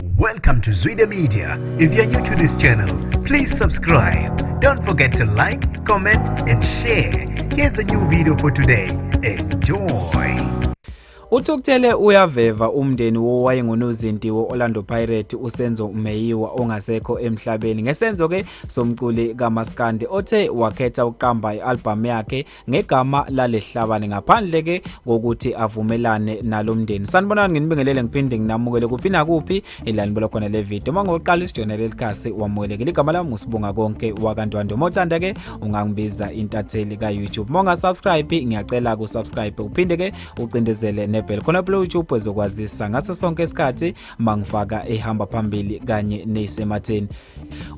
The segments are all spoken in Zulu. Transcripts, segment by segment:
Welcome to Zwida Media. If you're new to this channel, please subscribe. Don't forget to like, comment, and share. Here's a new video for today. Enjoy. Uthukuthele uyaveva umndeni wowayengunozinti we-Orlando Pirates uSenzo Meyiwa ongasekho emhlabeni ngesenzo ke somculi kaMaskandi othe wakhetha ukuqamba i-albhamu yakhe ngegama lalehlabane ngaphandle ke kokuthi avumelane nalomndeni. Sanibonani, nginibingelele ngiphinde nginamukele kuphi nakuphi elanibona khona le video. Uma ngoqala isijoyina leli khasi, wamukelekile. Igama lami uSibonga Konke wakaNtwando. Uma uthanda ke ungangibiza intatheli ka YouTube. Uma ungasubscribe, ngiyacela ku subscribe uphinde ke ucindezele nebell khona phela YouTube ezokwazisa ngaso sonke isikhathi mangifaka ehamba phambili kanye nesematheni.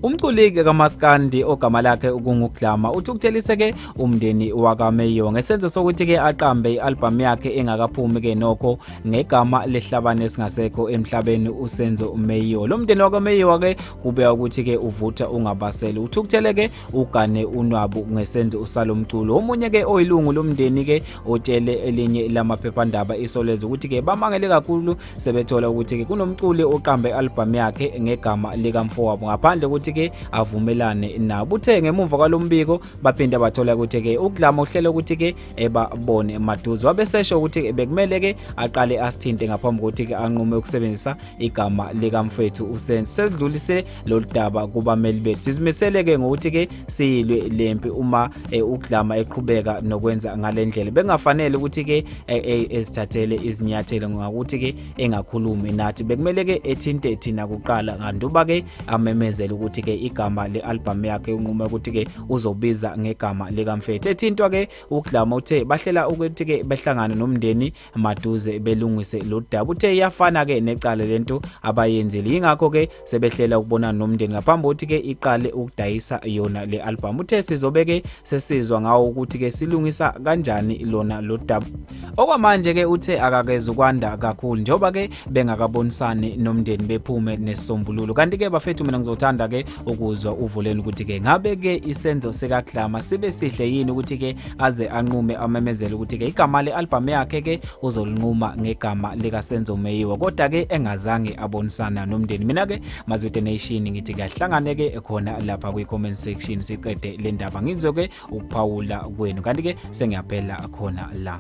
Umculi-ke kaMaskandi ogama lakhe kunguGlama uthukuthelise-ke umndeni wakaMeyiwa ngesenzo sokuthi-ke aqambe i-albhamu yakhe engakaphumi-ke nokho ngegama lehlabane esingasekho emhlabeni uSenzo Meyiwa. Lo mndeni wakaMeyiwa-ke kubeka ukuthi-ke uvutha ungabasele, uthukuthele-ke ugane unwabu ngesenzo salomculo. Omunye-ke oyilungu lomndeni-ke otshele elinye lamaphephandaba Isolezwe ukuthi-ke bamangele kakhulu sebethola ukuthi-ke kunomculi oqambe i-albhamu yakhe ngegama likamfowabo ngaphandle ukuthi-ke avumelane nabo. Uthe ngemuva kwalo mbiko baphinde bathola ukuthi-ke uGlama uhlele ukuthi-ke ebabone maduze, wabesesho ukuthi bekumele-ke aqale asithinte ngaphambi kokuthi-ke anqume ukusebenzisa igama likamfethu uSenzo. Sesidlulise lolu daba kubameli bethu, sizimisele-ke ngokuthi-ke siyilwe lempi uma uGlama eqhubeka nokwenza ngale ndlela. Bengafanele ukuthi-ke ezithathele izinyathelo ngakuthi-ke engakhulumi nathi, bekumele-ke ethinte thina kuqala nganduba-ke amemezele ukuthi-ke igama le-albhamu yakhe unqume ukuthi-ke uzobiza ngegama likamfethu. Ethintwa-ke uGlama uthe bahlela ukuthi-ke behlangane nomndeni maduze belungise lo daba. Uthe iyafana-ke necala lento abayenzile, yingakho-ke sebehlela ukubonana nomndeni ngaphambi kokuthi-ke iqale ukudayisa yona le albhamu. Uthe sizobe-ke sesizwa ngawo ukuthi-ke silungisa kanjani lona lo daba. Okwamanje-ke uthe akakeze ukwanda kakhulu njengoba-ke bengakabonisani nomndeni bephume nesisombululo. Kanti-ke bafethu, mina ngizothanda-ke ukuzwa uvuleni ukuthi-ke ngabe-ke isenzo sikaGlama sibe sihle yini ukuthi-ke aze anqume amemezele ukuthi-ke igama le-albhamu yakhe-ke uzolinquma ngegama likaSenzo Meyiwa kodwa-ke engazange abonisana nomndeni. Mina-ke Mazwide Nation ngithi kahlangane-ke khona lapha kwi-comment section siqede le ndaba, ngizwe-ke ukuphawula kwenu. Kanti-ke sengiyaphela khona la.